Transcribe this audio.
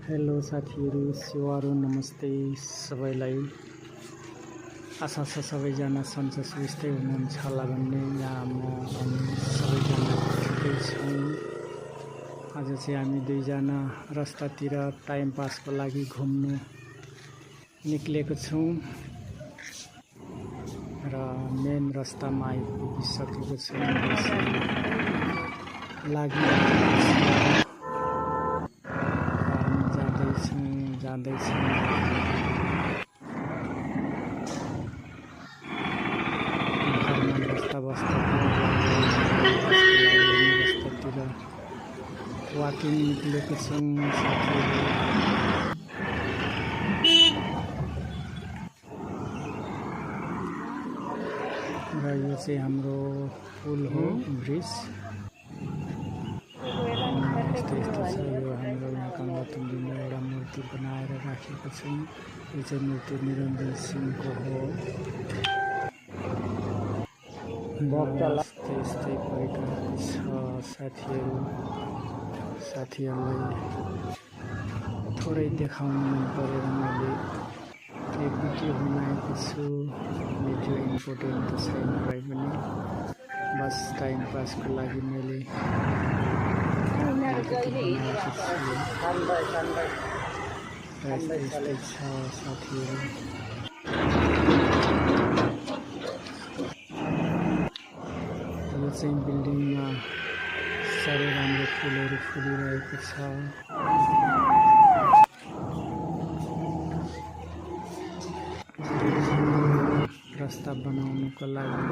Hello साथीहरू, सेवारो नमस्ते सबैलाई। आशा छ सबैजना सन्चो सुस्तै हुनुहुन्छ होला भन्ने। यहाँ हामी सबैजना ठिकै छौँ। आज चाहिँ हामी दुईजना रास्तातिर टाइम पासको लागि घुम्नु निक्लेको छौँ र मेन रास्तामा आइपुगिसकेको छौँ। जाँदैछौँ घरमा रास्तातिर वाकिङ निक्लेको छौँ साथीहरू। र यो चाहिँ हाम्रो पुल हो, ब्रिज। यस्तो छ यो हाम्रो यहाँ काङ्गातुङ्गीमा एउटा मूर्ति बनाएर राखेको छौँ। यो चाहिँ मूर्ति निरञ्जन सिंहको हो। यस्तै परिकारको छ साथीहरूलाई थोरै देखाउनु मन परेर मैले यो भिडियो बनाएको छु। भिडियो इम्पोर्टेन्ट त छैन भए पनि बस टाइम पासको लागि मैले यस्तै छ साथीहरू। यो चाहिँ बिल्डिङमा साह्रै राम्रो फुलहरू फुलिरहेको छ। रास्ता बनाउनुको लागि